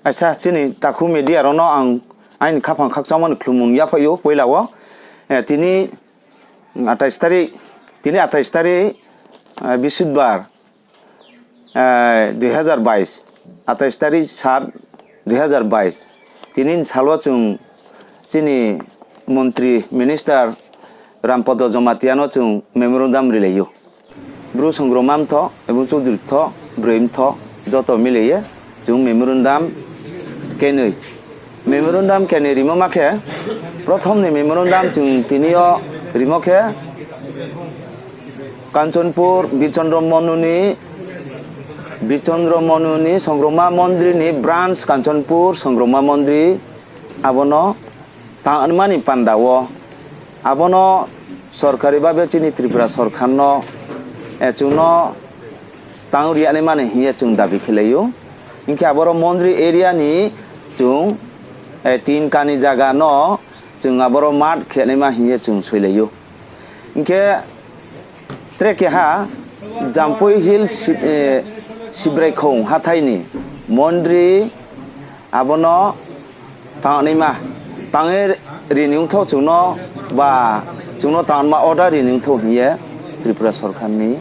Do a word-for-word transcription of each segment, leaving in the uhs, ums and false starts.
Aisa, chini takhu media rao no ang aini khaphang khakchangmo ni khlumung yaphaih ou poila wo. Eh, tini atais tarik, tini atais tarik, eh, Bisudbar, eh, dui hazar bais, atais tarik sat, dui hazar bais. Tini ni sal wo chung chini montri, minister Rampodo Jamatia no chung memorandum rilai ou. Bru songrongma mtho, ebong chudri mtho, broi mtho, joto mile ye chung memorandum kenoi. Memorandum kenoi rimo ma khe, prothom ni memorandum chung tini yo rimo khe, Kanchanpur Bichandra Manu ni, Bichandra Manu ni songrongma mondri ni branch Kanchanpur songrongma mondri, abo no tangma ni panda wo, abo no sorkari babe chini Tripura sorkar no, eh, chung no tang ri ya naima ni hing ye chung dabi khelai ou. Hing khe aboro mondri area ni chung, eh, tin kani zaga no chung aboro mat khe naima hing ye chung soilai ou. Hing khe tre keha Jampui Hill Sib-, eh, Sibraikhong hathái ni mondri abo no tangnaima, tang ye ri ni ongthou chung no, ba chung no tangnaima order ri ni ongthou hing ye Tripura sorkar ni,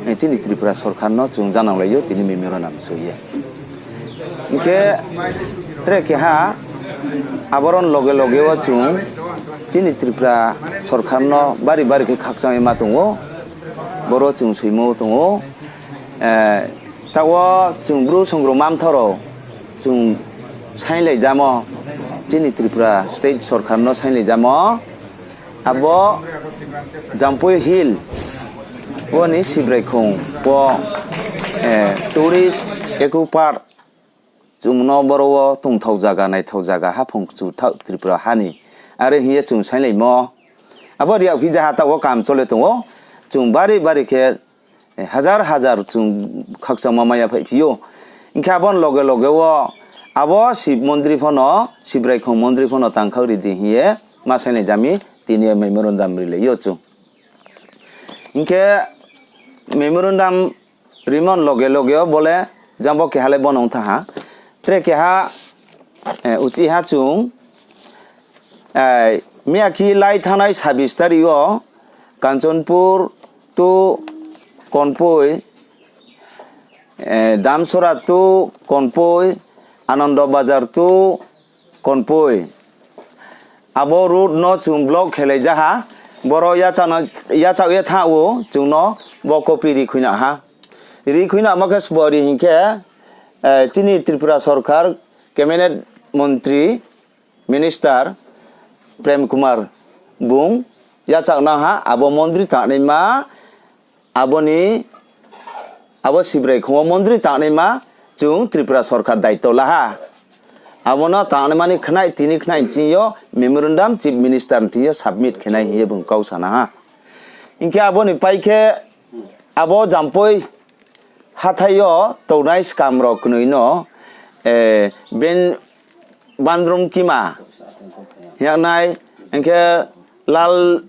eh, chini Tripura sorkar no chung janang lai ou tini memorandum soi ye. Hing khe tre keha aboro ni loge loge wo chung chini Tripura sorkar no bari bari khe khakchang ye ma tong ou, boro chung soimo tong ou. Eh, taoh wo chung Bru songrongma mtho rao chung sainglai jamo, chini Tripura state sorkar no sainglai jamo, abo Jampui Hill wo ni Sibraikhong wo, eh, tourist eco park chung no boro wo tongthao zaga, naithao zaga, haphung kchu thaoh Tripura ha ni. Are hing ye chung sainglaimo. Abo ri yagphi jaha taoh wo kam chole tong ou. Chung bari bari khe, eh, hazar hazar chung khakchangma mai ya phaiphi ou. Hing khe abo ni loge loge wo abo Sib mondri pho no, Sibraikhong mondri pho no tangkhau ri di hing ye ma sainglai jami, tini yo memorandum rilai ou chung. Hing khe memorandum rimo ni loge loge wo bo le jang bo keha le bo no ong thanng ha. Tre keha, eh, uchih ha chung, eh, miyakhe lai thanngnai sabis tarik wo Kanchanpur to Konpoi, eh, Damsora to Konpoi, Anando Bazar to Konpoi. Abo road no chung block khelai jaha, boro yachak ye thanng ou, chung no bo copy ri khuina ha. Ri khuinamo khe sbo ri hing khe, eh, chini Tripura sorkar cabinet montri, minister Prem Kumar bung yachak nang ha, abo mondri tangnaima, abo ni, abo Sibraikhong wo mondri tangnaima chung Tripura sorkar daito la ha. Abo no tangnaima ni khnai, tini khnai ching yo memorandum chief minister ni thing yo submit khe nai hing ye bung kau sana ha. Hing khe abo ni pai khe abo Jampui hathái yo tongnai skam rao knoi no, eh, ben Bandrum Kima hing yagnai, hing khe Lal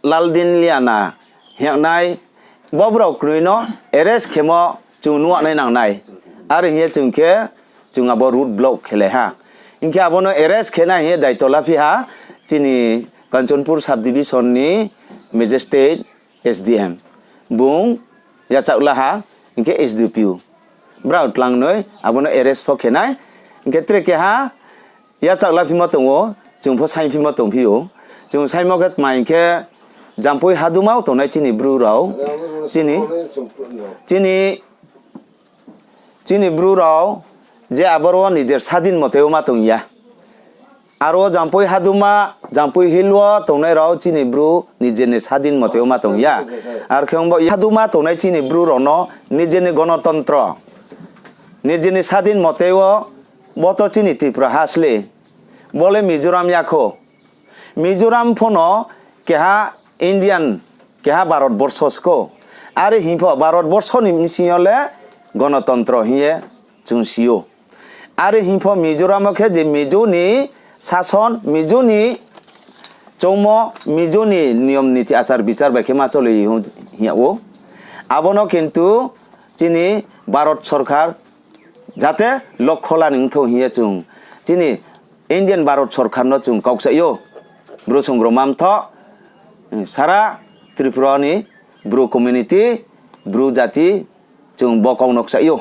Laldin Liana hing yagnai, bo brao knoi no arrest khemo chung nuh nai nang nai. Are hing ye chung khe, chung abo road block khelai ha. Hing khe abo no arrest khe nai hing ye daito laphi ha, chini Kanchanpur subdivision ni magistrate, S D M. Bung yachak la ha, hing khe S D P O. Brao tlangnoi abo no arrest pho khe nai. Hing khe tre keha yachak laphimo tong ou, chung pho saingphimo tongphi ou. Chung saingmo khe tma hing khe Jampui haduma wo tongnai chini Bru rao, chini, chini, chini Bru rao je aboro wo nijer sadin mote wo ma tong ya. Aro Jampui haduma, Jampui Hill wo tongnai rao chini Bru nijer ni sadin mote wo ma tong ya. Ar khe ongbo haduma tongnai chini Bru rao no nijer ni gonotontro, nijer ni sadin mote wo bo to chini Tripura ha sle. Bo le Mizoram ya kho. Mizoram pho no keha Indian, keha Bharat borso sko. Are hing pho Bharat borso ni bsing yo le gonotontro hing ye chung si ou. Are hing pho Mizoram wo khe je Mizo ni sason, Mizo ni choungmo, Mizo ni niyom niti achar bichar bai khe ma choli hing yag ou. Abo no kintu chini Bharat sorkar jate lokhola ni ongthou hing ye chung chini Indian Bharat sorkar no chung kau kchaih ou. Bru songrongma mthoh, sara Tripura ni Bru community, Bru jati, chung bo kau no kchaih ou.